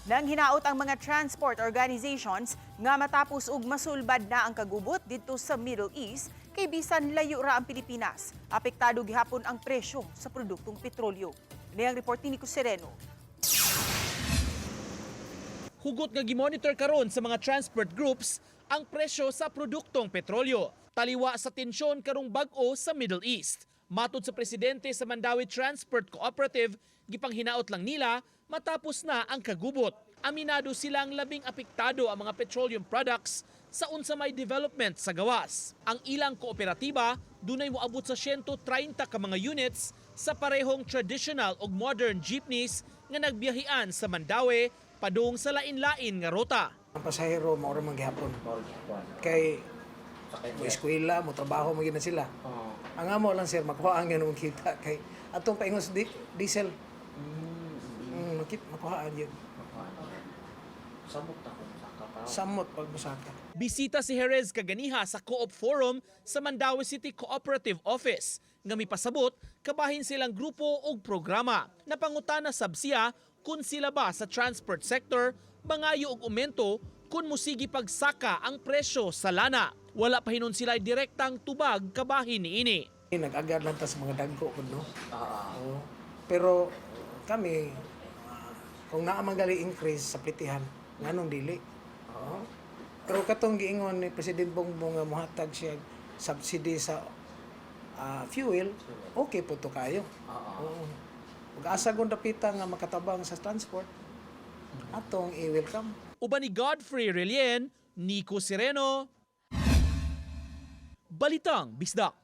Nang hinaot ang mga transport organizations nga matapos og masulbad na ang kagubot didto sa Middle East kay bisan layo ra ang Pilipinas. Apektado gihapon ang presyo sa produktong petrolyo. Ini ang report ni Nico Sereno. Hugot nga gimonitor karon sa mga transport groups ang presyo sa produktong petrolyo. Taliwa sa tensyon karong bag-o sa Middle East. Matod sa presidente sa Mandaue Transport Cooperative, gipanghinaot lang nila matapos na ang kagubot. Aminado silang labing apektado ang mga petroleum products sa unsa may development sa gawas. Ang ilang kooperatiba dunay moabot sa 130 ka mga units sa parehong traditional ug modern jeepneys nga nagbiyahian sa Mandaue padung sa lain-lain nga ruta. Ang pasahero mao ra man gihapon. Kay mo eskwela, mo trabaho mo gyud na sila. Ang amo lang, sir, makuha ang ganung kita kay atong paingon sa diesel. Makuhaan yun. Samot na kung saka pa. Samot pag musaka. Bisita si Jerez kaganiha sa Co-op Forum sa Mandaue City Cooperative Office nga mipasabot kabahin silang grupo og programa. Napangutana sab siya kung sila ba sa transport sector mangayo og aumento kung musigi pagsaka ang presyo sa lana. Wala pa hinon sila direktang tubag kabahin niini. Nag-agad lang ta sa mga dagko kun, no. Oo. Pero kami, kung naa man gali increase sa plitihan, nganong dili? Oo. Pero katong giingon ni President Bongbong nga mohatag siya subsidy sa fuel, okay po to kayo. Oo. Ug asa kung dapita nga makatabang sa transport, atong i-welcome. Uban ni Godfrey Relien, Nico Sereno, Balitang Bisdak.